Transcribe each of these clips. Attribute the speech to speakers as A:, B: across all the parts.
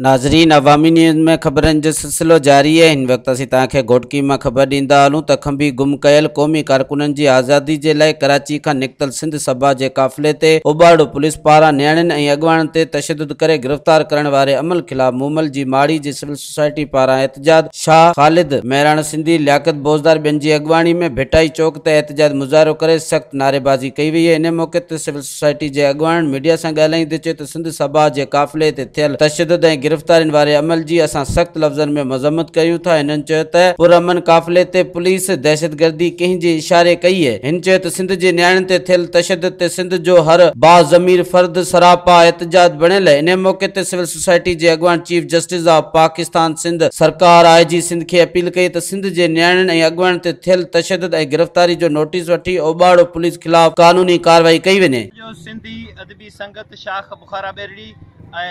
A: ناظرين عوامي نيوز ۾ خبرن جو سلسلو جاري آهي هن وقت اسين توهان کي گهوٽڪي مان خبر ڏيندا هلون ته کنڀي گم ڪيل قومي ڪارڪنن جي آزادي جي لاء ڪراچي کان نڪتل سنڌ سڀا جي قافلي تي اوٻاڙو پوليس پاران نياڻين ۽ اڳواڻن تي تشدد ڪري گرفتار ڪرڻ واري عمل خلاف مومل جي ماڙي جي سول سوسائٽي پاران احتجاج شاهه خالد، مهراڻ سنڌي، لياقت بوزدار ٻين جي اڳواڻي ۾ ڀٽائي چوڪ تي احتجاج مظاهرو ڪري سخت نعريبازي ڪئي وئي انهي موقعي تي سول سوسائٽي جي اڳواڻن ميڊيا سان ڳالهائيندي چيو ته سنڌ سڀا جي قافلي تي ٿيل تشدد ۽ گرفتارين واري عمل جي اسان سخت لفظن ۾ مذمت ڪريون ٿا هنن چيو ته پرامن قافلي تي پوليس دهشتگردي ڪنهن جي اشاري ڪئي هن چيو ته سنڌ جي نياڻين تي ٿيل تشدد تي سنڌ جو هر باضمير فرد سراپا احتجاج بڻيل انهي موقعي تي سول سوسائٽي جي اڳواڻ chief justice of Pakistan Sindh سرڪار آء جي سنڌ کي اپيل ڪئي ته سنڌ جي نياڻين ۽ اڳواڻن تي ٿيل تشدد ۽ گرفتاري جو نوٽيس وٺي اوٻاڙو پوليس خلاف قانوني ڪارروائي ڪئي وڃي.
B: جو سنڌي ادبي سنگت شاخ بخارا ٻيرڙي ۽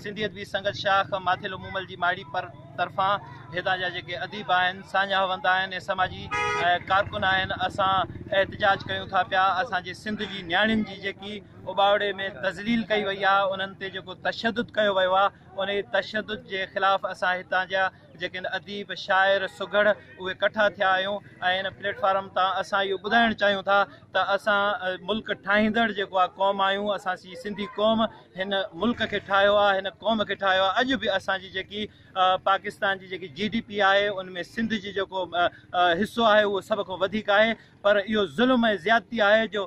B: سنڌي ادبي سنگت شاخ ماٿيلو مومل جي ماڙي پر طرفان هتان جا جيڪي اديب آهن ساڃاهه وند آهن ۽ سماجي ڪارڪن آهن اسان احتجاج ڪيون ٿا پيا اسان جي سنڌ جي نياڻين جي جيڪي اوٻاوڙي ۾ تذليل ڪئي وئي آهي انهن تي جيڪو تشدد ڪيو ويو آهي انهي تشدد جي خلاف اسان هتان جا جيڪي اديب شاعر سگهڙ اهي ڪٺا ٿيا آهيون ۽ هن پليٽ فارم تان اسان اهو ٻڌائڻ چاهيون ٿا ته اسان ملڪ ٺاهيندڙ جيڪو آهي قوم آهيون اسان جي سنڌي قوم هن ملڪ کي ٺاهيو آهي هن قوم کي ٺاهيو آهي اڄ به اسان جي جيڪي پاڪستان جي جيڪي جي ڊي پي آهي ان ۾ سنڌ جي جيڪو حصو آهي اهو سڀ کان وڌيڪ آهي پر اهو ظلم ۽ زيادتي آهي جو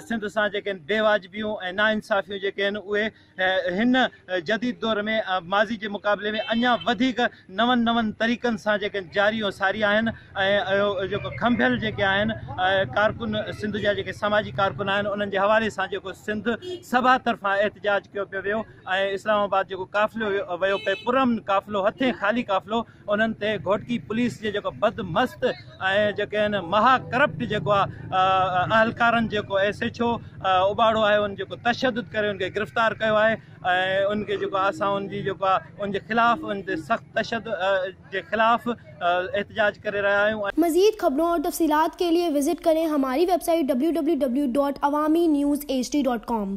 B: سنڌ سان جيڪي بي واجبيون ۽ ناانصافيون جيڪي آهن اهي هن جديد دور ۾ ماضي جي مقابلي ۾ اڃا وڌيڪ نون نون طريقن سان جيڪي جاري ۽ ساري آهن ۽ اهو جيڪو کنڀيل جيڪي آهن ڪارڪن سنڌ جا جيڪي سماجي ڪارڪن آهن انهن جي حوالي سان جيڪو سنڌ سڀا طرفان احتجاج ڪيو پيو ويو ۽ اسلام آباد جيڪو قافلو ويو پئي پرامن قافلو هٿين خالي قافلو انهن تي گهوٽڪي پوليس جي جيڪو بد مست ۽ جيڪي آهن مها ڪرپٽ جيڪو آهي اهلڪارن جيڪو ايس ايڇ او اوٻاڙو آهي ان جيڪو تشدد ڪري ان کي گرفتار ڪيو آهي ۽ ان کي جيڪو اسان ان جي جيڪو آهي ان جي خلاف ان تي سخت تشدد جي خلاف احتجاج ڪري رهيا آهيون.
C: مزيد خبرون اور تفصيلات کے لیے وزٹ کریں ہماری web site www.awamiNewsHD.com.